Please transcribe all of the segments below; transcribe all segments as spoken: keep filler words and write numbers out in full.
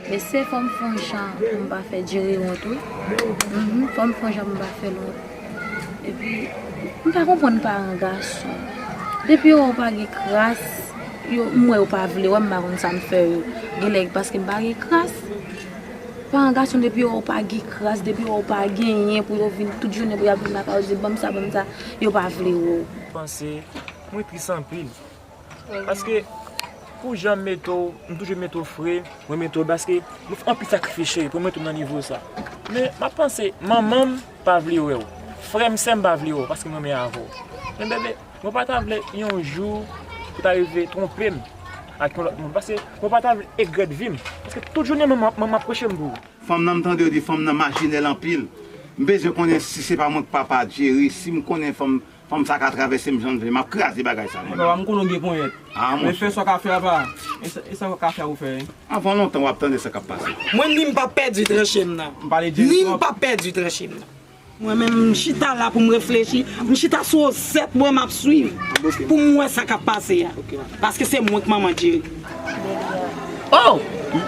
Mesye, fò m fè yon jan pou m pa fè Jerry wont, wi. Mhm, fò m fè yon jan pou m pa fè l wont. Epi, m pa konprann paran gason. Depi yo wè w pa gen kras, yo, m wè yo pa vle wè m, m pa konn sa m fè yo. Genlè paske m pa gen kras. Paran gason, depi yo wè w pa gen kras, depi yo wè w pa genyen pou yo vin tout jounen pou y ap vin lakay ou di, "Ban m sa, ban m sa," yo pa vle wè w. Panse, mwen tris anpil. Paske, pou jan m mete w, m toujou mete w fre, mwen mete w, paske nou fè anpil sakrifis, cheri, pou mete w nan nivo sa. Men, m ap panse, manman m pa vle wè w. Frè m, sè m pa vle wè w, paske m renmen avè w. Men, bebe, mwen pa ta vle yon jou pou ta rive twonpe m ak yon lòt moun, paske mwen pa ta vle egrèt vi m, paske tout jounen manman, manman ap preche m pou ou. Fanm nan, m tande yo di fanm nan majinèl anpil. M bezwen konnen si se pa mwen k papa Jerry, si m konnen fanm, fanm sa ka travèse m jan l vle, m ap kraze bagay sa mwen. Papa, m konnen w gen ponyèt. Ah, men monchè, fè sa w ka fè a, papa. E sa, e sa w ka fè a ou fè, wi. Avan lontan w ap tande sa k ap pase. Mwen, ni m p ap pèdi tranche m nan. M pale Jerry twòp. Ni m p ap pèdi tranche m nan. Mwen menm, m chita la pou m reflechi. M chita sou zèt mwen, m ap swiv. Pou m wè sa k ap pase a. Paske se mwen k manman Jerry. Oh!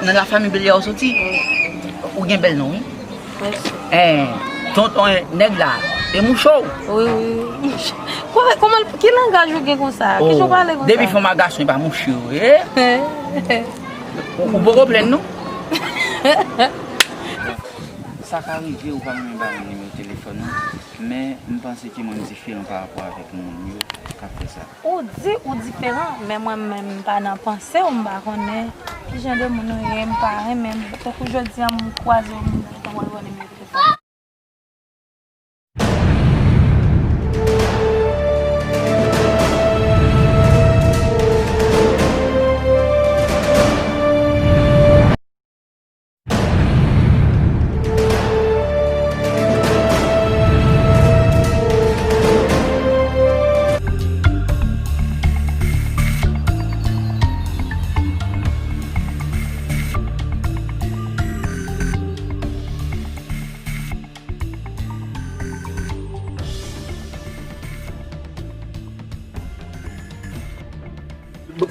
Nan lafanmi Belial ou soti? Ou gen bèl non, wi. Mèsi. Eh, tonton, eh, nèg la, e mouche w? Wi, wi, wi. Kòman, ki langaj ou gen konsa? Kijan w pale konsa? Depi fanm ak gason, e pa mouche w, eh? Ou, ou poko plenn, non? Sa ka rive ou pa renmen ba moun nimewo telefòn ou, men m panse ke mwen m diferan pa rapò avèk moun yo k ap fè sa. Ou di ou diferan, men mwen menm m pa nan panse w, m pa konnen ki jan de moun ou ye, m pa renmen, tankou jodi a m kwaze w, m di w wè nimewo telefòn.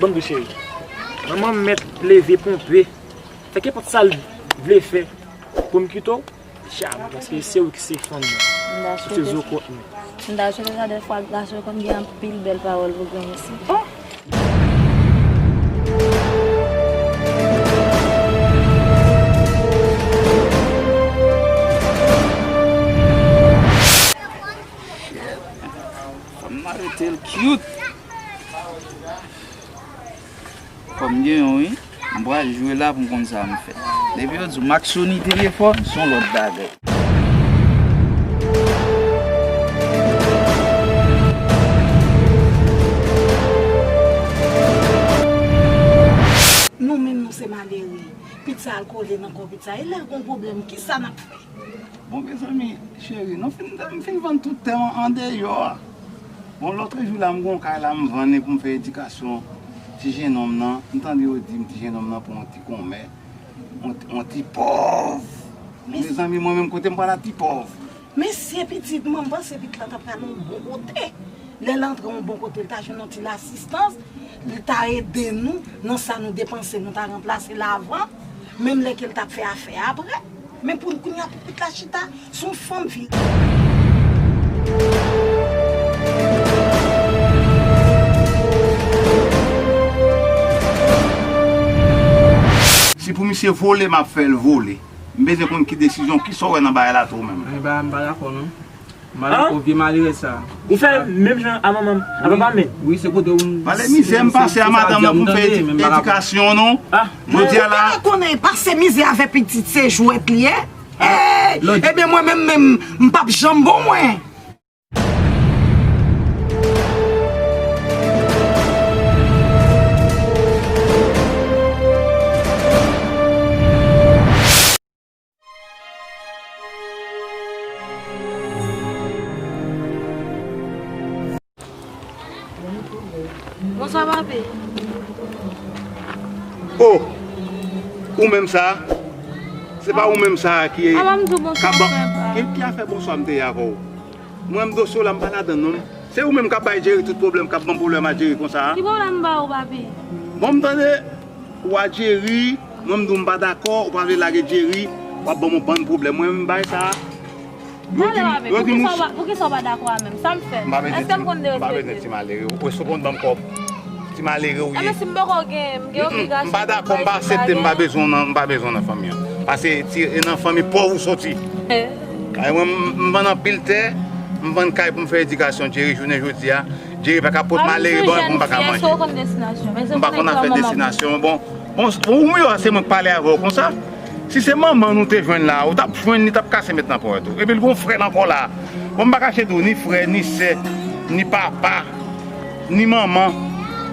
Ban m di w cheri. Manman m mèt leve ponpe. Fè kenpòt sa l vle fè pou m kite w, tcha, paske se ou ki se fanm mwen. Ou se zo kòt mwen. M ta swete sa dèfwa gason yo konn gen anpil bèl pawòl pou granmesi. Oh! Fanm nan rete l cute. Fò m gen yon, wi. M pral jwe la pou m konn sa m fè. Depi yo di w Maxoni telefòn, se yon lòt bagay. Nou menm, nou se malere. Pit sa al kole nan kò pit sa. E lè l gon pwoblèm, kisa n ap fè? Bon, mezanmi, cheri, nou fin, m fin vann tout tè an, andeyò a. Bon, lòtrejou la, m gon kay la, m vann li pou m fè edikasyon ti jennonm nan. M tande yo di m ti jennonm nan pran yon ti konmè, yon, yon ti pòv. Mezanmi, mwen menm kote m pral a ti pòv. Mesye pitit, mwen, m panse pitit la ta pral yon bon kote. Lè l antre yon bon kote, l ta jwenn yon ti lasistans, li ta ede nou nan sa nou depanse, nou ta ranplase l avan, menm lè ke l t ap fè afè apre. Men pou kounye a, pou pitit la chita, se yon fanm vire. Si pou misye vole, m ap fè l vole. M bezwen konn ki desizyon, kisa w wè nan bagay la tou ou menm? Bagay la, m pa dakò non. Malere, vye malere sa. Ou fè menm jan a manman m, a papa m, men. Wi, se kote ou. Pale mizè m pase a madanm nan pou m fè edikasyon, non. Jodi a la. Ou pa konnen pase mizè avè pitit se jwèt li ye. Ebyen, mwen menm, menm, m p ap janm bon, mwen. Bonswa, papi. Oh! Ou menm sa? Se pa ou menm sa ki. Apa m di w bonswa, frè pa? Ki, ki afè bonswa m te ye avè w? Mwen, m dosye w la, m pa ladann non. Se ou menm k ap bay Jerry tout pwoblèm, k ap ban pwoblèm a Jerry konsa a. Ki pwoblèm m ba ou, papi? Bon, m tande w a Jerry, Mwen, m di w m pa dakò, ou pa vle lage Jerry, w ap ban m yon bann pwoblèm. Mwen, m bay sa. Yo di m, yo di m, poukisa w pa dakò a menm? Sa m fè? Èske m konn derespèkte? M pa bezwen ti malere. Ou, èske w konn ban m kòb? Ti malere ou ye. Ebyen, si m poko gen, m gen obligasyon. M pa dakò, m pa aksepte, m pa bezwen w nan, m pa bezwen w nan fanmi an. Paske ti, e nan fanmi pòv ou soti. Kay mwen, m, m vann anpil tè, m vann kay pou m fè edikasyon Jerry jounen jodi a. Jerry pa ka pot malere ban pou m pa ka manje. M pa konn afè destinasyon. Bon, bon, ou miyò se mwen k pale avè w konsa. Si se manman nou te jwenn la, ou t ap jwenn li, t ap kase met nan pòt ou. Epi l gon frè l ankò la. Bon, m pa kache di w, ni frè, ni sè, ni papa, ni manman,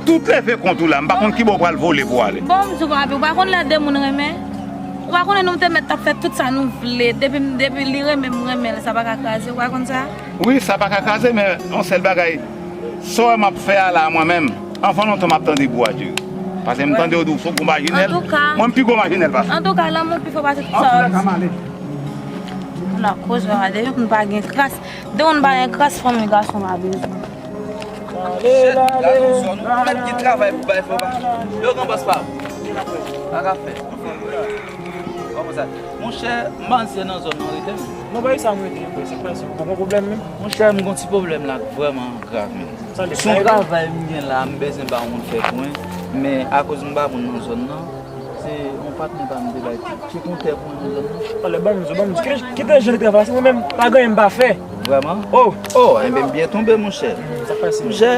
tout leve kont ou la. M pa konn ki bò w pral vole pou w ale. Bon, m di w, papi, ou pa konn lè de moun renmen? Ou pa konnen nou te mèt t ap fè tout sa nou vle. Depi, depi li renmen m, renmen l, sa pa ka kraze, ou pa konn sa? Wi, sa pa ka kraze, men yon sèl bagay. Sa w wè m ap fè a la, mwen menm, anvan lontan m ap tande bou a Jerry. Paske m tande yo di w se yon gwo majinèl. Antouka, mwen, m pi gwo majinèl pase w. Antouka, lanmou pi fò pase tout sa w di. Lakoz, depi moun pa gen kras, depi moun pa gen kras, fanmi gason pa bezwen. Chèf, la nou zòn, ou mèt gen travay pou bay fò pa. Yo, gran bòs pa ou. Pa ka fè. Kòman sa? Monchè, m panse nan zòn nan rete m. Non, pa sa m rete, frè. Se pa sa. Ou gon pwoblèm menm? Monchè, m gon ti pwoblèm la k vrèman grav menm. Se yon travay m gen la, m bezwen ba yon moun fè pou mwen. Men akoz m pa moun nan zòn nan, se yon patnè pa m te bay ti, ti kontè pou mwen nan zòn nan. Alè, ban m di w, ban m di w. Kite, kite jan li travay, se mwen menm, pa gen anyen m pa fè. Vrèman? Oh! Oh, enben m byen tonbe, monchè. Sa pase. Monchè,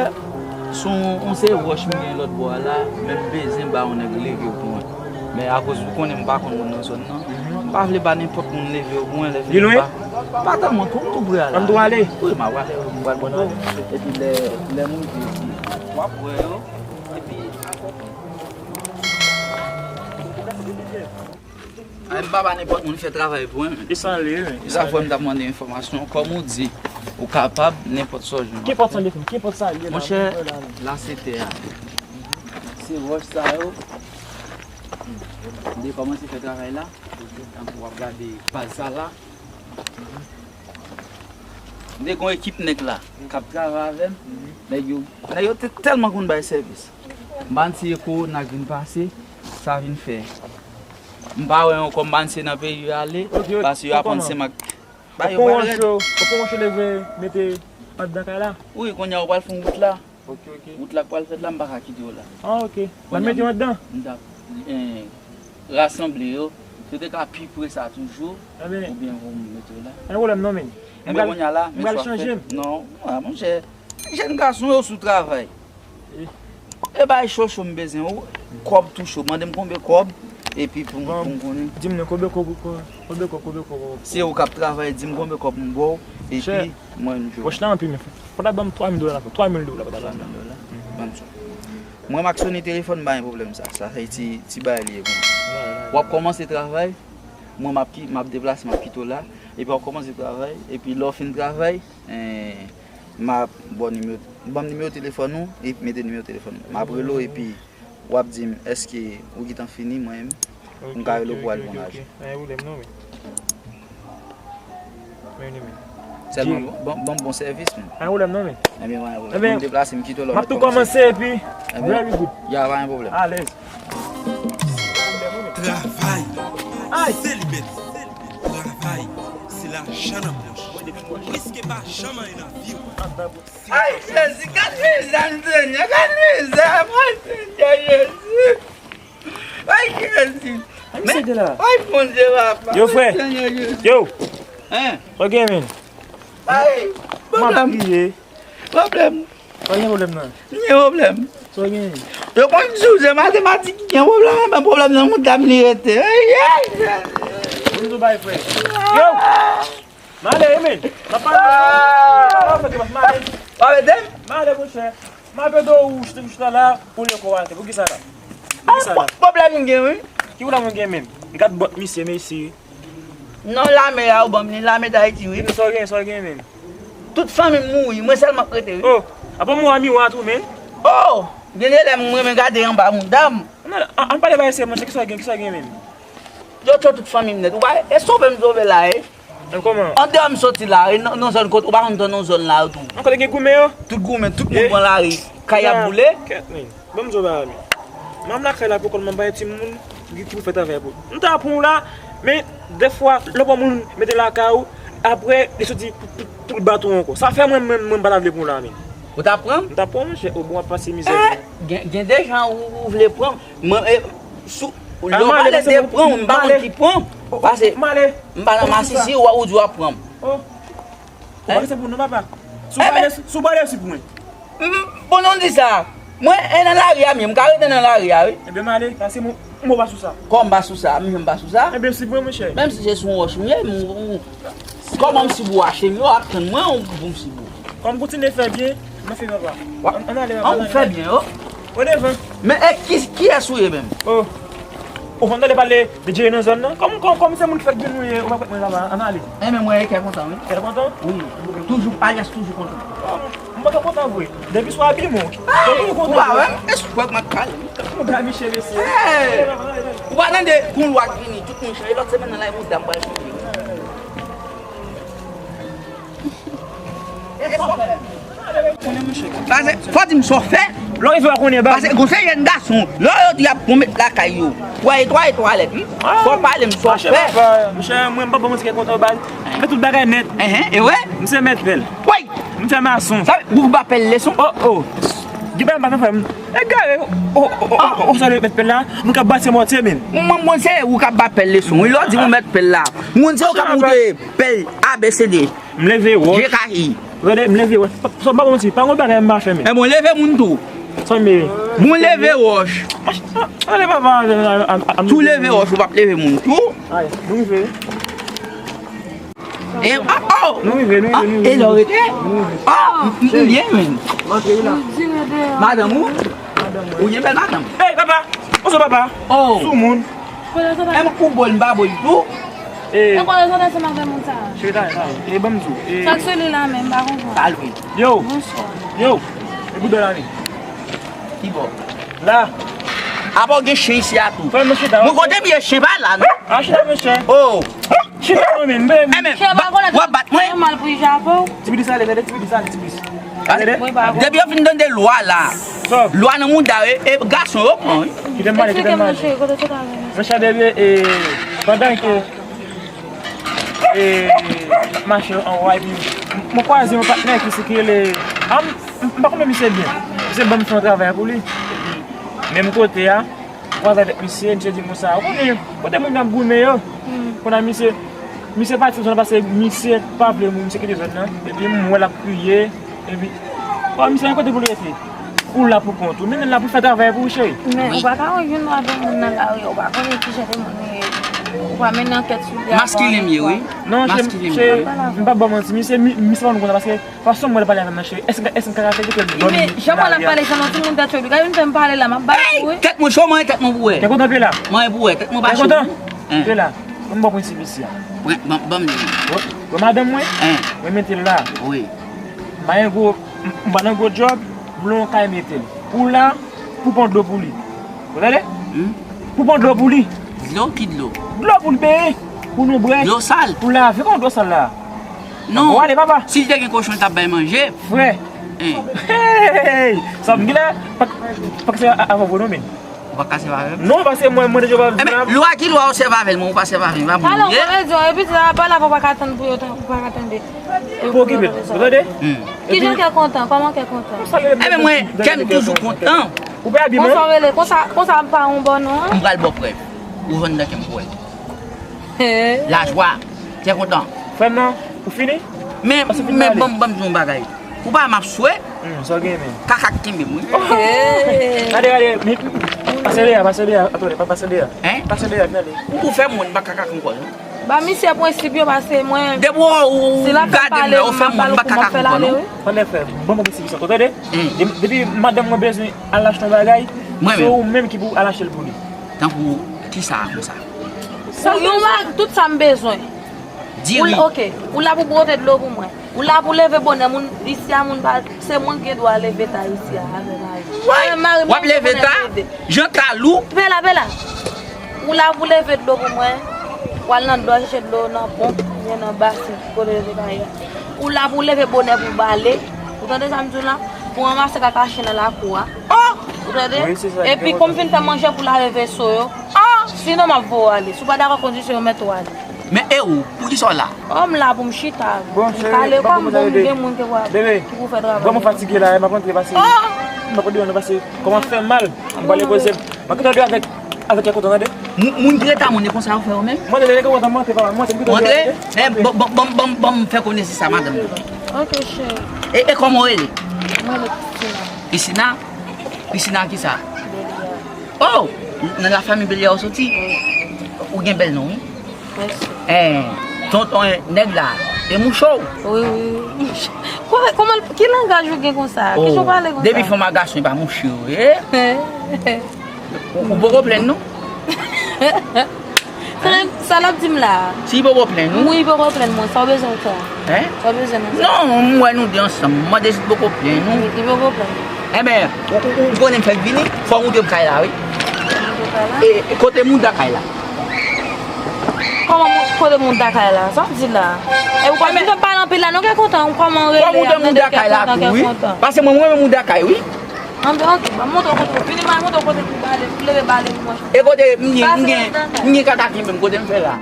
se yon, yon seri wòch m gen lòt bò a la, men m bezwen ba yon nèg leve l pou mwen. Men akoz ou konnen m pa konn moun nan zòn nan, m pa vle ba nenpòt moun leve l pou mwen, lè fini m pa. Pa tèlman twò, m tou pre a la. Ann tou ale. Wi, m ap ale, m pral bon nan. Epi lè, lè m rive isi, w ap wè yo. Epi, ay, m pa ba nenpòt moun fè travay pou mwen. E sa l ye, wi. Se sa fè m t ap mande enfòmasyon. Kòm ou di, ou kapab, nenpòt sa w jwenn. Kenpòt sa l ye, frè m, kenpòt sa l ye la, monchè, la se tè a. Se wòch sa yo. M te kòmanse fè travay la. Tankou w ap gade paj sa la. M te gon ekip nèg la k ap travay avè m. Nèg yo, nèg yo te tèlman konn bay sèvis. M pa n si e kowona k vin pase, sa vin fè. M pa wè ankò, m pa n si e nan peyi yo ale, paske yo aprann se m ak ba yo pral rèd. Ou pran wòch yo, ou pran wòch yo leve, mete anndan kay la? Wi, kounye a ou pral fè yon wout la. Ok, ok. Wout la k pral fèt la, m pa ka kite w la. Ah, ok. Kounye a, m t ap, eh, rasanble yo. Si w te ka pi pre sa toujou, oubyen ou mete w la. Pa gen pwoblèm non, men. Enben, kounye a la, men sa fèt. Non, ah, monchè, jèn gason yo sou travay. E bay cho cho m bezwen, ou, kòb tou cho. Mande m konbyen kòb, epi pou m, pou m konnen. Di m non, konbyen kòb, konbyen kòb, konbyen kòb? Se ou k ap travay, di m konbyen kòb m ba w, epi mwen m jwe. Wòch la anpil, men fò ta ban m twa mil dola la, twa mil dola, fò ta ban m. Twa mil dola. Ban m sa. Mwen m ak Sony telefòn, m pa gen pwoblèm sa. Sa se ti, ti bagay li ye pou mwen. W ap kòmanse travay, mwen m ap ki, m ap deplase, m ap kite w la, epi w ap kòmanse travay, epi lè w fin travay, eh, m ap ba w nimewo, ban m nimewo telefòn ou, epi mete nimewo telefòn ou. M ap rele w, epi w ap di m èske ou gentan fini, mwen menm, m ka rele w pou al pran lajan. Pa gen pwoblèm non, men. Men, men. Sèlman, ban, ban m bon sèvis, men. Pa gen pwoblèm non, men. Enben, pa gen pwoblèm. Mwen deplase, m kite w la. M ap tou kòmanse, epi very good. Ya, pa gen pwoblèm. Alèz. Travay, se li mèt. Travay, se lajan nan pòch. Riske pa janm anyen nan vi w. Ay, Jezi, gad mizè m, Senyè, gad mizè m, ay, Senyè Jezi. Ay, Jezi. Ay, Bondye, papa. Yo, frè. Senyè Jezi. Yo. Hein? Ok, men. Ay, pwoblèm. Pwoblèm. Pa gen pwoblèm non. M gen pwoblèm. Sa w gen? Yo konn di w se matematik ki gen pwoblèm, men pwoblèm nan mouda m li rete. Ay, ay, Jezi. Bon, nou bay, frè. Yo! M ale, wi, men. M ap pale, m ap pale avèk ou, m ale. W ap ede m? M ale, monchè. M ap ede w, ou chita, ou chita la, pou lè kò w atè. Poukisa la? Poukisa la? Pwoblèm m gen, wi. Ki pwoblèm ou gen menm? Gad bòt misye, mesye. Non, lame a, ou ban m li, lame Dayiti, wi. Sa w gen, sa w gen menm? Tout fanmi m mouri, mwen sèlman k rete, wi. Oh, apa mwen a miwa tou, menm? Oh, gen de lè m renmen gade anba mouda m. Ann, ann pale bagay serye, monchè, kisa w gen, kisa w gen menm? Yo tchwe tout fanmi m nèt. Ou pa, e sove m sove la, e. An kòman? Andeyò m soti la, e nan, nan zòn kot, ou pa konn nan zòn la yo tou. Ankò te gen goumen yo? Tout goumen, tout moun pran lari. Kay ap boule. Kèt, men. Ban m di w bagay, men. Manm lakay la poko l manm bay timoun. ki pou fè travay pou. M ta pran w la, men dèfwa, lè w pran moun mete lakay ou, apre, li soti pou, pou, pou l bat ou ankò. Sa fè mwen, mwen, mwen pa ta vle pran w la, men. Ou ta pran m? M ta pran w, monchè. O, bon, w ap pase mizè. Eh, gen, gen de jan ou, ou vle pran m. Mwen, eh, sou, lè w pale de pran m, m pa konn ki pran m. Pase, m pa nan masisi, ou, ou di w ap pran m. Ou pa gen sa pou non, papa. Si w pale, si w pale, si pou mwen. Bon, non, di sa. Mwen, e nan lari a, m ye. M ka rete nan lari a, wi. Ebyen, m ale. Pase m mo pa sou sa. Kòman m pa sou sa? M janm pa sou sa. Ebyen, si pou mwen, monchè. Menm si se sou yon wòch m ye, m, m, kòman m si pou achte m yo, ap tann mwen, ou pou m si pou. Kòm kontinye fè byen, mwen fè papa. Ann ale, papa. An, ou fè byen, yo. O devan. Men, e, ki, kiyès ou ye menm? O. Ou konn tande pale de Djeri nan zòn nan? Kòm, kòm, kòm se moun fèt vin nou ye, ou pa fèt mwen laba, ann ale. Enben mwen, kè kontan, wi. Kè kontan? Wi. Toujou, alyas toujou kontan. O, m pa kontan vre. Depi sou abiman. Ou pa wè m? Eskwè k m ap pale. Ou da miche, mesye. Ou pa tande, gon lwa k vini, tout moun chanje. Lòt semèn nan, la, e mouda m pral chanje. Pase, fò di m sa w fè. Lè w rive, w a konnen, baz. Pase, gon seri jèn gason, lè yo di y ap bon met lakay yo. Pwa etwa etwa lèt, wi. Fò w pale m sa w fè. Monchè, mwen, m pa ba w manti, kè kontan, baz. M fè tout bagay nèt. Enhen, e vre? M se mèt pèl. Woy! M fè mason. Sa, ou ba pèl leson? O, o. Di pa m pa fè frè m. Egare. O, o, o, o, o, sa le mèt pèl la. Mwen ka bati mòtye, men. Mwen, mwen, se ou ka ba pèl leson. Wi, lè w di mwen mèt pèl la. Mwen, se ou ka monte pèl A B C D. M leve wòch. J K I. Gade, m leve wòch. Sa m pa ba w manti, pa gon bagay m pa fè, men. E bon, leve moun tou. Sa m ye? Moun leve wòch. Gade papa, a, a, a, a, tou leve wòch, ou p ap leve moun tou. Ay, nou rive. E, oh, oh! Nou rive, nou rive, nou rive. E lè w rete? Oh, m, m byen, men. Madanm ou? Ou gen bèl madanm? Ey, papa! Bonjou, papa! Oh! Sou moun. E m ou bo l, m pa bo l tou. E. Nan kòlèj ou ansanm avè moun sa a? Cheri, talè, talè. E ban m di w. E. Sa k sou li la menm, m pa konprann. Talè. Yo. Bonswa. Yo. E boudò la menm. Ki bò? La. Apa w gen chen isi a tou? Fè m chita. Mwen kote m ye chen pa la, non? A, chita, monchè. Oh. Chita, non, men. Enben, w ap bat mwen? Mal pou Japon. Ti piti sa, ale, gade, ti piti sa, ale, ti piti. Depi yo fin tande lwa la. Lwa nan mouda yo, e gason yo pran, wi. Kite m pale, kite m pale. Monchè, bebe, e, pandan ke, e, m ap mache anwo a, epi mwen kwaze yon patnè ki se ki rele, a, m, m pa konnen misye byen. Misye ban m fè yon travay pou li. Epi, menm kote a, kwaze avèk misye, misye di m konsa, ou konnen, kote moun yo ap goumen yo. Kounye a misye, misye pati konsa paske misye pa vle moun, misye kite zòn nan. Epi m wè l ap kriye. Epi, bon, misye gen kote pou l rete. Ou la pou kont ou. Mennen l la pou l fè travay pou ou, cheri. Men, ou pa ka wè jwenn madanm moun nan lari, ou pa konnen ki jan de moun li ye. Ou pa mennen ankèt sou li avan. Maskilen m ye, wi. Non, cheri, m pa ba w manti, misye, mi-, misye pa konn konsa paske fason m wè l pale avè m nan, cheri, èske, èske m ka fè kèk lòm? Men jan w wè l ap pale, jan yon timoun tèt cho, li ka vin fè m pale la, m ap bat ou, wi. Tèt mwen cho, mwen, tèt mwen pou wè. Kè kontan, Pela? Mwen pou wè, tèt mwen pa cho. Kè kontan? Pela, ban m ba w prensip isi a. Ban m li. Wè madanm mwen? Mwen mete l la. Wi. M pa gen gwo, m pa nan gwo djòb, m lwe yon kay mete l. Ou la, pou pran dlo pou li. Ou tande? Pou pran dlo pou li. Dlo? Ki dlo? Dlo pou l beye, pou nou bwè. Dlo sal? Pou lave, kòman dlo sal la? Non. Bon, ale, papa. Si l te gen kochon, l t ap bay manje. Frè. Hey! Sa m gen la, pa, pa se a, a, avè w non, men. Ou pa ka sèvi avè m? Non, paske mwen, mwen deja pa. Enben, lwa ki lwa ou sèvi avè l, mwen ou pa sèvi avè m, pa bon. Alò, kòmedyen, epi sa pa la, ou pa ka tann pou yo tan-, ou pa ka tande. Pou okipe l, ou tande? Kijan kè kontan? Kòman kè kontan? Enben, mwen, kè m toujou kontan. Ou pa abime. Konsa w rele, konsa, konsa m pa yon bò non. M pral ba w prèv. Ou vann nan kè m pou wè. Lajwa. Kè kontan. Frè m nan, ou fini? Men, men, ban m, ban m di yon bagay. Ou pa m ap swe? Hmm, sa w gen, men? Kaka k kenbe m, wi. Gade, gade, men, pase dèyè, pase dèyè, atande, pa pase dèyè. Hein? Pase dèyè, vin ale. Ou pou fè mwen, m pa kaka ankò, non. Ba misye prensip yo, pase mwen. Depi w, w gade m la, ou fè mwen, m pa kaka ankò, non. Tande, frè, ban m prensip sa, ou tande? Depi, depi madanm mwen bezwen al achte yon bagay, se ou menm ki pou al achte l pou li. Tankou kisa konsa? Pou yon bagay, tout sa m bezwen. Diri. Ou, ok, ou la pou pote dlo pou mwen. Ou la pou leve bonè, moun isi a, moun pa, se mwen ki gen dwa leve ta isi a avè mari m. Woy, w ap leve ta? Jan ta lou? Pela, pela. Ou la pou leve dlo pou mwen. W al nan dlo, chèche dlo nan ponp, oubyen nan basen, kote yo te bay la. Ou la pou leve bonè pou bale. Ou tande sa m di w la? Pou ranmase kaka chen nan lakou a. Oh! Ou tande? Epi, kòm fin fè manje pou lave veso yo. Oh! Sinon, m ap voye w ale. Si w pa dakò kondisyon yo, mèt ou ale. Men e ou, poukisa w la? Oh, m la pou m chita. Bon, m cheri, kale kò m, bon, m gen moun ki pou, ki pou fè travay. Bon, m fatige la, m ap rantre pase. Oh! M ap rantre, nou pase. Kòman fè mal? M pale poze m. M ap kite w avèk, avèk kè kontan, tande? Moun, moun ki reta moun, e konsa yo fè yo menm? Mwen, te lè kontan, mwen, te pa, mwen, te m kite w. Antre? Eh, bon, bon, bon, bon, bon, m fè konesans a madanm nan. Ok, cheri. E, e kòman w rele? Mwen rele Christina. Christina? Christina kisa? Belia. Oh! Nan lafanmi Belia ou soti? Wi. Ou gen bèl non, wi. Mèsi. Eh, tonton, eh, nèg la, e mouche w? Wi, wi, wi. Kò-, kòman, ki langaj ou gen konsa? Ki jan w pale konsa? Depi fanm ak gason, e pa mouche yo ye. Ou, ou poko plenn non? Sa, sa l ap di m la? Si li poko plenn ou? Wi, li poko plenn mwen. Sa w bezwen konsa? Hein? Sa w bezwen nan sa? Non, m wè nou de ansanm. M mande si li poko plenn ou. Li, li poko plenn mwen. Enben, ou, ou, ou konnen m fèk vini, fò w montre m kay la, wi. Montre kay la? E, e kote mouda kay la? Kòman mou-, kote mouda kay la? Sa w di la? E ou pa vin fè m pale anpil la, non, kè kontan, ou kòman rele a, mande kè kontan, kè kontan. Paske mwen, mwen renmen mouda kay, wi. Anben, ok, ban m montre w kote, vini m al montre w kote pou bale, pou leve bale pou mwen. E kote m gen, m gen, m gen kaka ki menm, kote m fè la?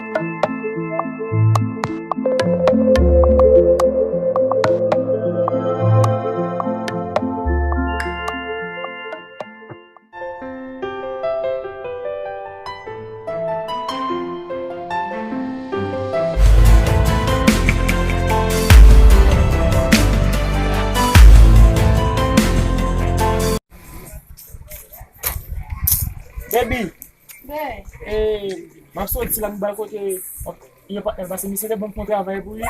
Baby. Be. Eh, m ap soti la, m ba kote yon patnè, paske misye te ban m fè yon travay pou li.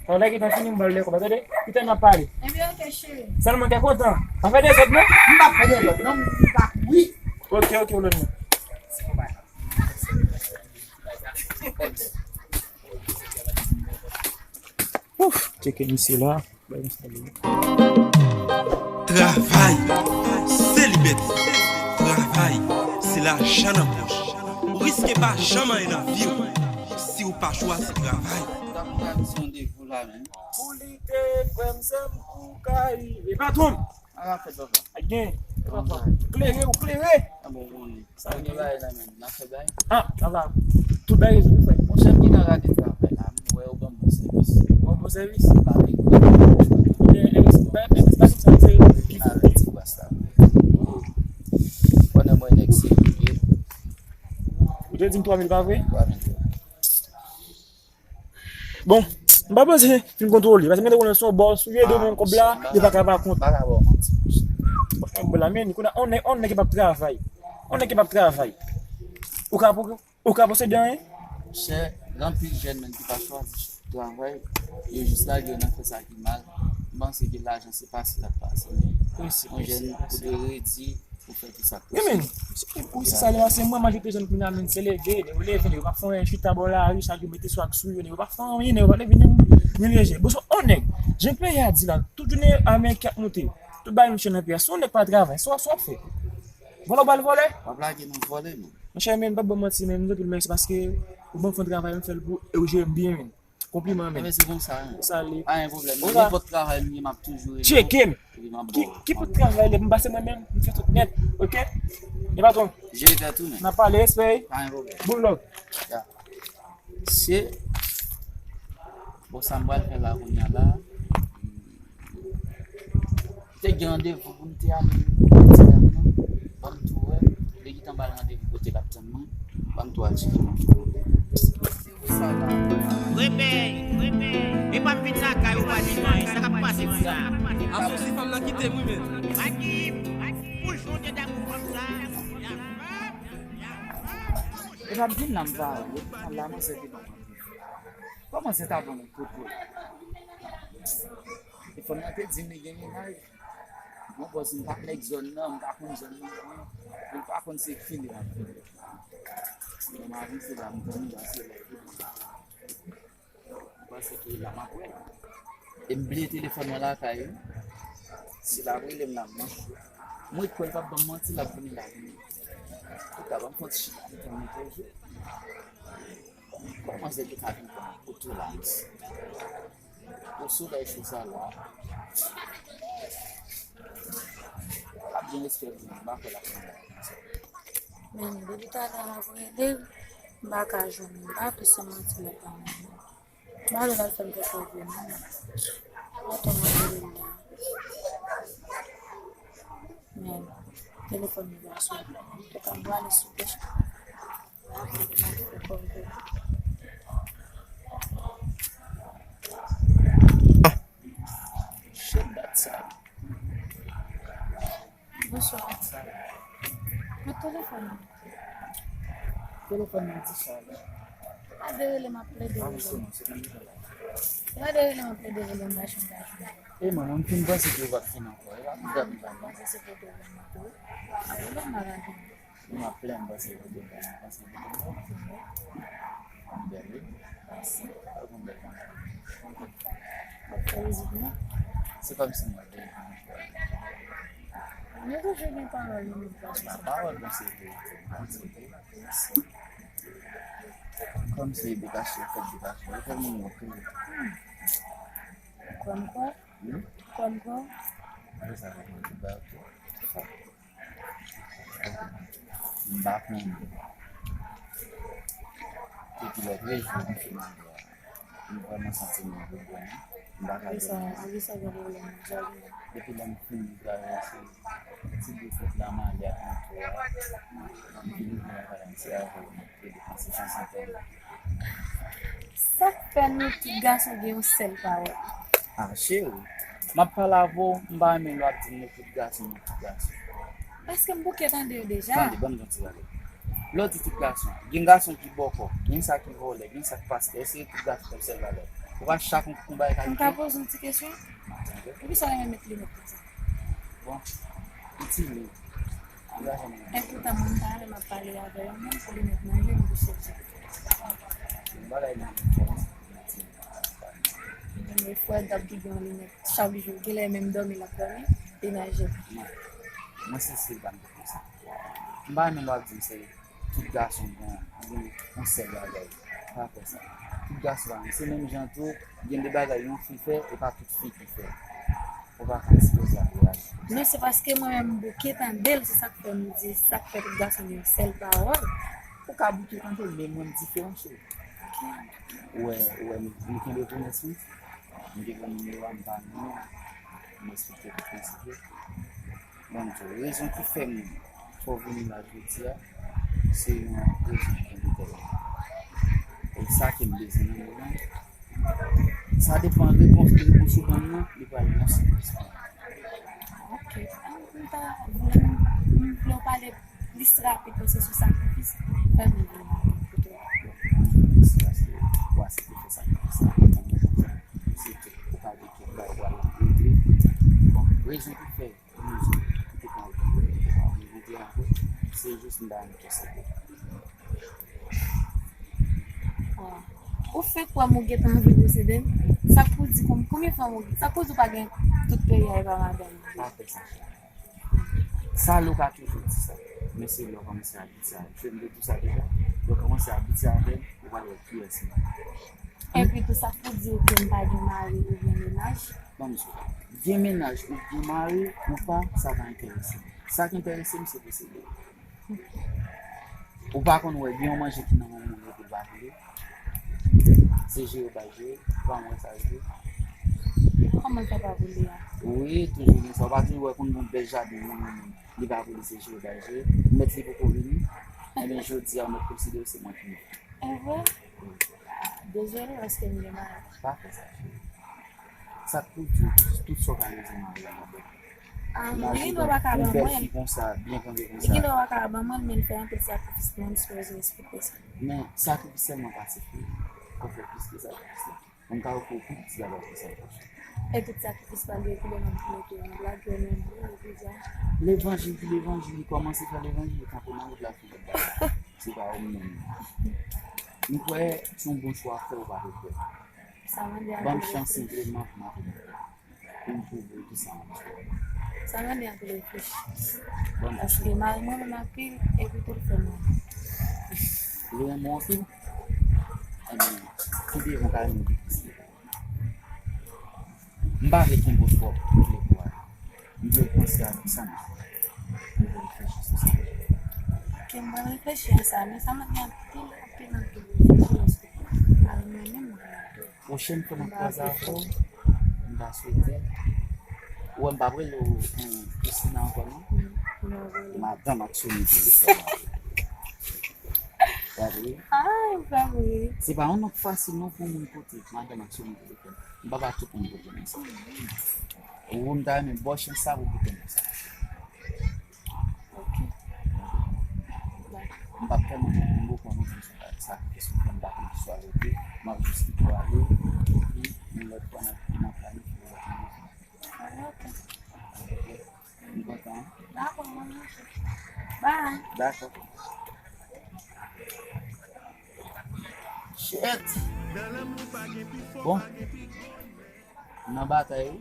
Travay ki pa fini, m ba l lè konba, tande? Pita n ap pale. Ebyen, ok, cheri. Sèlman kè kontan. Pa fè dezòd, non? M pa fè dezòd, non, m pa kouri. Ok, ok, ou lòt mwen. Ouf, tcheke misye la. Travay, se libète. Travay, se lajan nan pòch. Ou riske pa janm anyen nan vi w si w pa chwazi travay. Pou li te frè m, sè m, pou ka rive. Patwon m! Ala fèt, papa. Ak gen. Papa. Klere, ou klere. Sa gen bagay la, men, n ap fè bagay. Ah, sa va. Tout bagay rezon wi, frè. Monchè, m gentan rate travay la, m wè yo ban m bon sèvis. Bon, bon sèvis? Pa gen. Ebyen, ebyen, se pa, ebyen, se pa kesyon de sèvis. Ki fè ti bas la. Pandan mwen nèg serye. Ou te di m twa mil, pa vre? Twa mil. Bon, m pa panse fin kontwole, paske m te konnen se yon bòs, ou ede w menm kòb la, yo pa ka pa kont. M pa ka ba w manti, monchè. Bon, la, men, kounye a, on nèg, on nèg ki p ap travay. On nèg ki p ap travay. Ou ka, ou ka posede anyen? Monchè, gen anpil jèn menm ki pa chwazi travay, yo jis lage yo nan fè sa ki mal. M panse ke lajan se pase l ap pase. Yon jèn ou dwe redi pou fè tout sa k posib. Wi, men, wi, se sa li pase. Mwen, manje te jèn kounye a, men se leve, nèg yo leve, nèg yo pa fè anyen, chita bò lari, chak jou mete swag sou yo, nèg yo pa fè anyen, nèg yo pa leve, nèg yo leje. Bon, se on nèg, jan peyi a di la, tout jounen ameriken ap moute, tout bagay monchè nan peyi a, si on nèg pa travay, sa w ap fè? Vòlè w pral vòlè? W ap lage nou vòlè, non. Monchè, men, m p ap ba w manti, men, m di w anpil mèsi paske ou ban m fè yon travay, m fè l pou ou, e ou jere m byen, men. Konpliman, men. Enben, se konsa, hein. Konsa li. Pa gen pwoblèm. Konsa. Nenpòt travay m ye, m ap toujou rele w. Tcheke m. Epi m ap ba w. Ki, ki pote travay li? M pase mwen menm, m fè tout nèt, ok? E patwon. Jere tèt ou, men. N ap pale, respè. Pa gen pwoblèm. Bon love. Ya. Se. Bon, sa m pral fè la kounye a la. M te gen randevou pou m te ale wè ti dam nan. Ban m tou wè. Li gentan ba l randevou kote l ap tann mwen. Ban m tou al tcheke mwen. Repè, repè. E pa m vin lakay ou pa di mwen, sa k ap pase kounye a? Aswè si fanm nan kite m wi, men. Aki, bouchon te damou fanm sa. E pa m vin la m pa ale. La manzè te ban m randevou. Kòman se ta ban m kote? E fanm nan te di m li gen mennaj. Bon, bòs, m pa t nèg zòn nan, m pa konn zòn nan, men m pa konn se fini l ap fini. Bon, m avanse la, m tann li pase lè. M panse ke la m ap wè l. E m bliye telefòn mwen lakay wi. Si l ap rele m, l ap manke. Mwen kwè l p ap ban m manti, l ap vini la vini. Antouka, ban m fè yon ti chita, m tann li toujou. Kòman se ki ka vin pran kote w la, mesye? Pou solèy cho sa la. L ap gen respè pou mwen, m pa kwè l ap fè anyen. Men depi talè a m ap rele l, m pa ka jwenn li. M pa vle se manti l ap ba mwen non. M pa vle l ap fè m fè pwoblèm non. Atò m ap rele l la. Men telefòn li pa sone. Antouka m prale sou pèch. Shit, dat sa. Bonswa. Kot telefòn nan? Telefòn nan di sa la. Gade rele m ap plede rele. Gade rele m ap plede rele m machin gaz. E mwen, mwen fin panse ke w ap fin ankò. E pa pou gade. Mwen panse se pwoblèm nan tou. A pwoblèm nan la tou. M ap plenn paske kote m pase kote m. M bèl wi. Mèsi. Ou gon bèl konsa. W ap fè mizik non? Se kòmsi m ap bèl konsa. Nou toujou gen pawòl nou met plas. Pawòl konsa se verite. Mèsi. Kòmsi detache, fèt detache. Ou fè moun yo kriye. Kòm kwa? Hmm? Kòm kwa? Mwen sa va konn di ba ou. M pa konnen. Epi lè trè jou m fin anba a. M vrèman santi m nan pwoblèm wi. M pa ka di sa, anvi sa gen pwoblèm nan jaden. Depi lè m fin travay se ti defèt la m ale ak moto a. M vin rive lakay la m se avè w m ap plede panse tanzantan. Sa k fè nou tout gason gen yon sèl pawòl? Ah, cheri, m ap pale avè w, m pa renmen lè w ap di m nou tout gason, nou tout gason. Paske m bouke tande yo deja. Tande, ban m di yon ti bagay. Lè w di tout gason, gen gason ki bòkò, gen sa ki vòlè, gen sa ki pastè. Èske tout gason se yon sèl bagay? Ou pa chak yon, yon bagay ka rive? M ka poze yon ti kesyon? Tande. Poukisa w renmen met linèt konsa? Bon, itil li. Li pa janm. Epoutan, mwen m pa renmen m ap pale avè yon moun pou linèt nan je m bouche l. Yon bagay nan men fò m. Men frè Gab ki gen yon linèt chak jou, genlè menm dòmi l ap dòmi, li nan je m. Non. Mwen se stil pa m te konsa. M pa renmen lè w ap di m se tout gason gen, gen yon sèl bagay. Pa fè sa. Tout gason pa menm. Se menm jan tou, gen de bagay yon fi fè, e pa tout fi ki fè. Ou pa ka sipoze ap reyaji konsa. Non, se paske mwen menm m bouke tande l, se sa k fè m di, sa k fè tout gason gen yon sèl pawòl. Ou ka bouke tande l, men mwen m diferan, cheri. Ou wè, ou wè, nou, nou kenbe pwomès wi. M te pran nimewo a, m pa renmen, m respekte tout prensip yo. Bon, rezon ki fè m fè w vini la jodi a, se yon rezon ki entèlijan. E sa ke m bezwen nan moman. Sa depann repons, repons ou ban m nan, li pral yon siprizman. Ok. M ta vle, m vle w pale plis rapid pase sou sakrifis. Fè m vle kote w. Mèsi paske ou aksepte fè sakrifis la. Se tout ou pa gen kèk bagay ou pral regrete. Bon, rezon ki fè Ou te pran, ou te pran, ou te pran, ou te pran. Se jis m ta renmen kesyon. Ou fenk kwè m ou gentan anvi posede m? Sa k pou di konm-, konbyen fanm ou, sa k pou di ou pa gen tout peyi a e pa madanm ou? Pa fè sa. Sa lè w ka toujou di sa. Men se lè w kòmanse a abitye avè m. Se m te di w sa deja. Lè w kòmanse abitye avè m, ou pral wè kiyès m ye. Epi tou, sa k pou di w ke m pa gen mari oubyen mennaj? Ban m di w, gen mennaj ou gen mari ou pa, sa pa enterese m. Sa k enterese m, se posede w. Ou pa konn wè, gen yon manje ki nan men moun yo pou l pa boule. Se jere bay jere, ou pa wè sa jere. Kòman l fè pa boule a? Wi, toujou gen sa. Ou pa toujou wè konn gen yon bèl jaden nan men moun, li pa boule, se jere bay jere. Mèt li poko vini. Ebyen, jodi a, ou mèt konsidere se mwen ki mèt. E vre? Dezole paske m gen mari. Pa fè sa, cheri. Sa k pou di w, tout sa w ka rele mari a, madanm. Ah, li gen dwa pa ka ban mwen. Yon bèl fi konsa, byen kanpe konsa. Li gen dwa pa ka ban mwen, men l fè anpil sakrifis pou mwen, m sipoze respekte sa. Men, sakrifis sèlman pa sifi. Fò w fè plis ke sakrifis la. Mwen ka ofri w pi piti bagay ke sa. E tout sakrifis pa l yo, ki lè m ap mete yon blag, yo menm, yo di a. Levanjil ki levanjil, li kòmanse fè levanjil, li kanpe nan wout la, fini bagay. Se pa ou menm. M kwè se yon bon chwa fè ou pa regrèt. Sa mande anpil reflechi. Ban m chans senpleman pou m ap regrèt. Pou m pwouve w ki sa m ap fè. Sa mande anpil reflechi. Ban m chans. Paske mari mwen renmen anpil, epi tou l fè mal. Li renmen w anpil? Ebyen, ki devan ka renmen w pi plis li? M pa vle kenbe w twòp pou lè pou ale. M vle w panse avèk sa m di. M vle w reflechi sou sa. Ok, Mwen reflechi a sa, men sa mwen gen anpil, anpil, anpil reflechi paske pa renmen menm mwen menm tou. Pwochèn fwa m ap kwaze avè w, m ta swete ou wè m p ap rele w Christina ankò non. Madanm ak Sony telefòn la. Pa vre? Ah, pa vre. Se pa yon non fasil non pou moun pote madanm ak Sony telefòn. M pa ba tout moun pote non sa. Ou m ta renmen ba w chans sa pou pote non sa. Ok. M p ap tèlman konprann ou konnen se sa ki kesyon fè m pa konn ki swa rete. M ap jis kite w ale. Epi yon lòt fwa n ap n ap planifye yon lòt randevou. Ok. M kontan. Dakò, mwen menm tou. Bye. Dakò. Shit. Bon. Nan batay wi.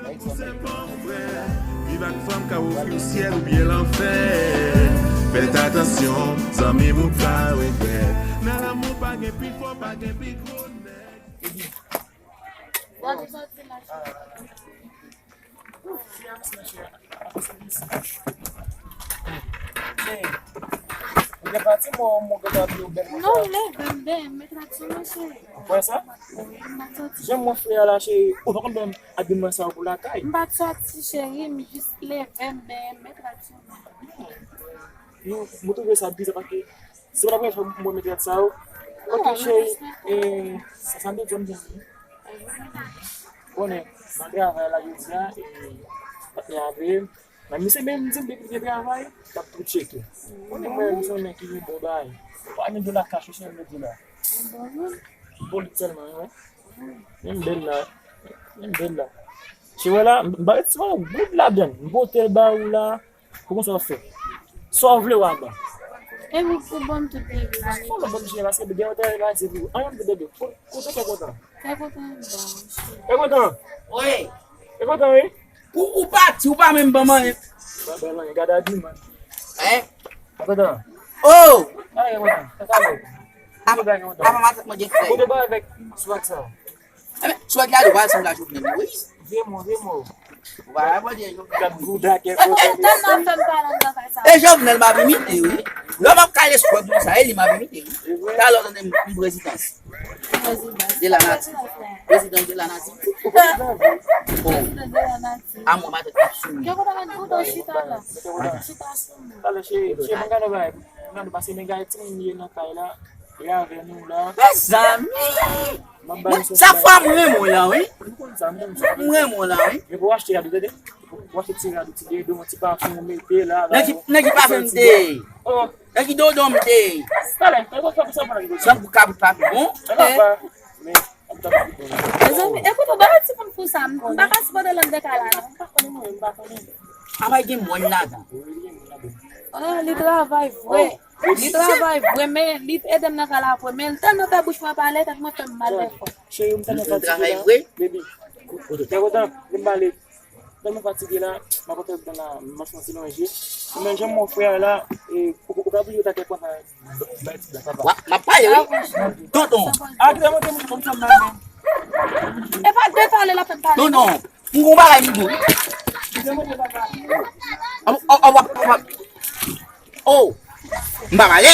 Nèg sa mèt. Viv ak fanm ka ofri w syèl oubyen lanfè. Fèt atansyon, zanmi m ou ka regrèt. Nan lanmou pa gen pi fò, pa gen pi gwo nèg. Cheri, ou gen pati mwen, mwen gentan ap yo bèl konsa. Non, leve m, ben, met rad sou mwen, cheri. Ou kwè sa? Wi, m pa t soti. Jan mwen fre a la, cheri, ou pa konn ban m abiman sa yo pou lakay? M pa t soti, cheri, m jis leve m, ben, met rad sou mwen. Yo, mwen twouve sa biza paske se pa premye fwa mwen met rad sa yo. Ok, cheri, e, sa, sa m te di w, m di w. Konnen, nan travay la jodi a, e, patnè a peye m. Men misye menm di m depi l gen travay, l ap tou tcheke. Konnen mwen, misye yon nèg ki gen bon bagay. Pa gen dola kach, misye menm di la. Bolit sèlman, wi. Men m bèl la. Men m bèl la. Cheveux la, m ba ti mwen goud ladann. M pote l ba ou la. Pou konsa w fè. Sa w vle w a ban. E ou, ou ban m tout debi la. Sa w ban m cheveux la, se gen yon travay la di pou. Anyen m te debi. Kote kè kontan? Kè kontan, bon. Kè kontan? Wi. Kè kontan, wi. Ou, ou pati, ou pa menm ban m anyen. Pa ban m anyen, gade abiman. Hein? Kè kontan? Oh! Kè kontan? Kè kontan? Apa matant mwen gen fèy. Kote ba avèk swag sa? Enben, swag la, ou pa sanble a Jovenel Moïse. Vye mo, vye mo. Ou pa wè Jovenel Moïse. Gad gouda kè kontan. Tèlman fè m pale anndan kay sa. E Jovenel m ap imite, wi. Lè m ap kale swag mwen sa, e li m ap imite, wi. Talè w tande m, m prezidans. De la nati. Prezidans de la nati. Oh. A mwen, matant ap sou mwen. Kè kontan, gouda chita la. Chita sou mwen. Talè, cheri, cheri, mwen gade bagay. Mwen gade pase nèg Ayiti, moun ye nan kay la. E avè nou la. Mezanmi! Sa fwa m renmen w la, wi. M konn sa, m konn sa. M renmen w la, wi. Men pou w achte rad ou, tande. Pou w achte ti rad ou, ti deodorant, ti pafen, ou mete la, la. Nan ki, nan ki pafen m te ye? Oh. Nan ki deodorant m te ye? Talè, talè, talè, talè, talè. Sa pou kabrit pa pi bon. Talè, pa. Men, ap talè, ap talè. Mezanmi, ekoute, ou pa wè timoun fou sa, m pa ka sipòte l anndan kay la, non. M pa konnen mwen, m pa konnen. Apa gen mòn ladan? Oh, li travay vre. Li travay vre, men li ede m nan kay la vre, men l tèlman fè bouch mwen pale, tèt mwen fè m mal dèfwa. Cheri, m tèlman fatige la. Baby, kè kontan, lè m pale, tèlman fatige la, m ap antre anndan la, m ap fè yon ti lonje. Men jan mon frè la, e, ou, ou ka bliye w ta kè kontan, bay ti blag, papa. M ap pale, wi. Tonton. Ak lè monte moun konn fè m mal, men. E pa de pale, l ap fè m pale. Tonton. M gon bagay m di w. An, an, an, w ap, w ap. Oh! M pa pale.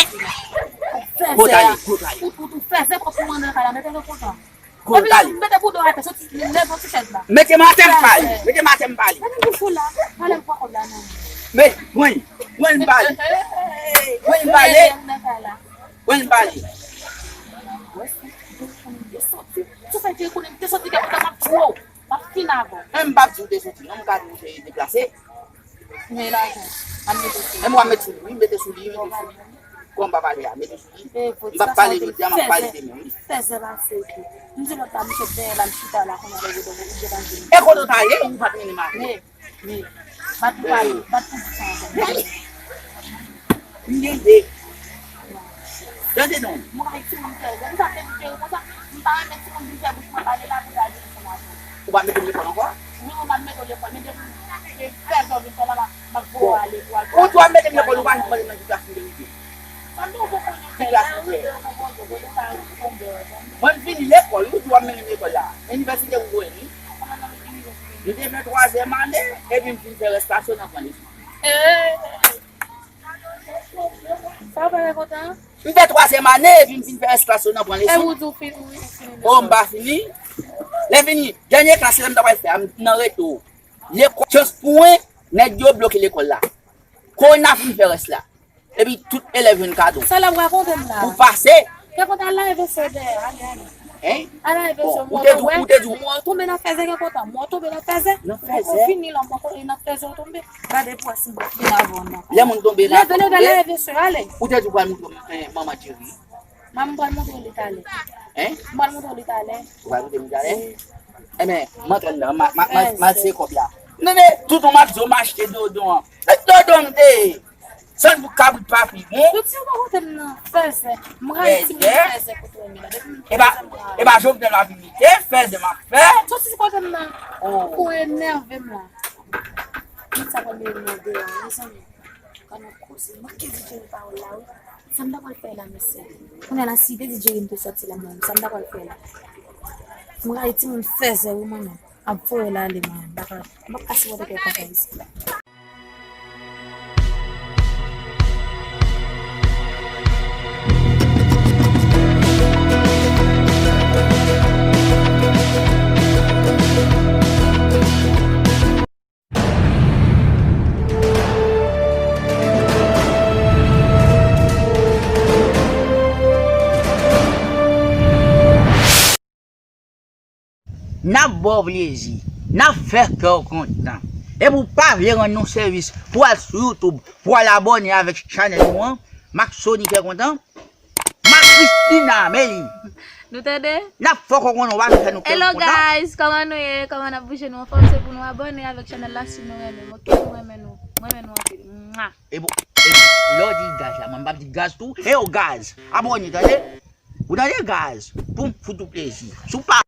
Gwo tale, gwo tale. Ou, ou, ou fèzè kòk ou mande kay la, mete kè kontan. Gwo tale. Epi mete bouda w atè, soti, leve yon ti tèt la. Mete m atè m pale. Mete m atè m pale. Mete bouch ou la. Pale m pran kòb la, non. Men, mwen, mwen m pale. Mwen m pale. Mwen m pale. Ou fè di konnen m te soti kè kontan m ap di w. M ap fin avè w. Menm m p ap di w te soti, non, m ka di w te deplase. Men lajan, m ap mete sou li. Menm w ap mete sou li, wi, mete sou li, mete sou li. Kòm m pa pale a, mete sou li. M p ap pale jodi a, m ap pale demen, wi. Fèzè pase epi. M di lòt la, misye dèyè la, m chita la, kounye a lè yo devan, ou devan vini. E kote w ta ye, ou pa t mennen m avè w? Men, men, bat pou pale, bat pou di sa ankò. M gen de. Tande non. Mwen pa gen timoun fè, se pou sa m te di Jerry konsa, m pa renmen timoun vin fè bouch mwen pale la pou gade ansanm avè w. Ou pa mete m lekòl ankò? Wi, wi, m ap mete w lekòl, men depi se fè zò vin fè la, m ap voye w ale pou w al. Ou tou ap mete m lekòl, ou pa janm mande m nan ki klas m te rive. Sa m te konn konnen fè la, wi, te konn konnen, konnen sa konn bè. Mwen vin lekòl, ou tou ap mennen m lekòl la. Inivèsite ou voye m, wi. Nou te fè twazyèm ane, epi m fin fè rèstasyon nan pran leson. Eh! Sa w pa kontan? M fè twazyèm ane, epi m fin fè rès klas yo nan pran leson. E ou di w fin, ou fin. Oh, m pa fini. Lè fini, dènye klas, lè m ta pral fè a, m nan reto. Lekòl, chans pou mwen, nèg yo bloke lekòl la. Kòrona fin fè rès la. Epi tout elèv jwenn kado. Sa l ap rakonte m la. Pou pase. Fè kontan al lave vese dèyè, ale, ale. Hein? Al lave vese, bon, ou te di, ou te di. Mwen tonbe nan fèzè, fè kontan. Mwen tonbe nan fèzè. Nan fèzè? Ou fini la, mwen tonbe nan fèzè, ou tonbe. Gade pwa si mwen fin avè w nan. Lè moun tonbe la, leve, leve, lave vese, ale. Ou te di w pral montre m, eh, manman Jerry. Manman pral montre w li talè. Hein? M pral montre w li talè. Ou pral montre m li talè? Wi. Enben, m antre anndan, ma, ma, ma, ma se kòb la. Nene, toutan m ap di w m achte dodon an. Dodon m te ye. San pou kabrit pa pi bon. Tout sa w pa kote m nan fèzè. M rayi ti moun fèzè kote w ye la. Depi m fèzè, m rayi. E pa Jovenel m ap imite, fèzè m ap fè. Soti kote m nan. Oh. Ou enève m la. Tout sa pral mele m nan deyò, mezanmi. Kòman koze? Manke di Jerry pawòl la, wi. Sa m ta pral fè la, mesye? Kounye a la, si te di Jerry m te sòti la, mwen, sa m ta pral fè la? M rayi timoun fèzè, wi, mwen menm. Ap voye l ale, mwen menm. M pa ka, m pa ka sipòte kèk bagay isit la. N ap ba w plezi, n ap fè kè w kontan. Epi w pa vle rann nou sèvis, pou w al sou YouTube, pou w al abòne avèk chanèl nou an, Maxony Kè Kontan, Max Christina, men li. Nou tande? N ap fè kò konnen w pa vin fè nou kè kontan. Hello guys, kòman nou ye? Kòman n ap bouje? Nou anfòm? Se pou nou abòne avèk chanèl la si nou renmen m, oke? Nou renmen nou. Mwen renmen nou anpil. Mwa. E bon, e bon, lè w di gaz la, mwen m p ap di gaz tou. E yo gaz, abòne, tande? Ou tande gaz? Pou m fout ou plezi. Si w pa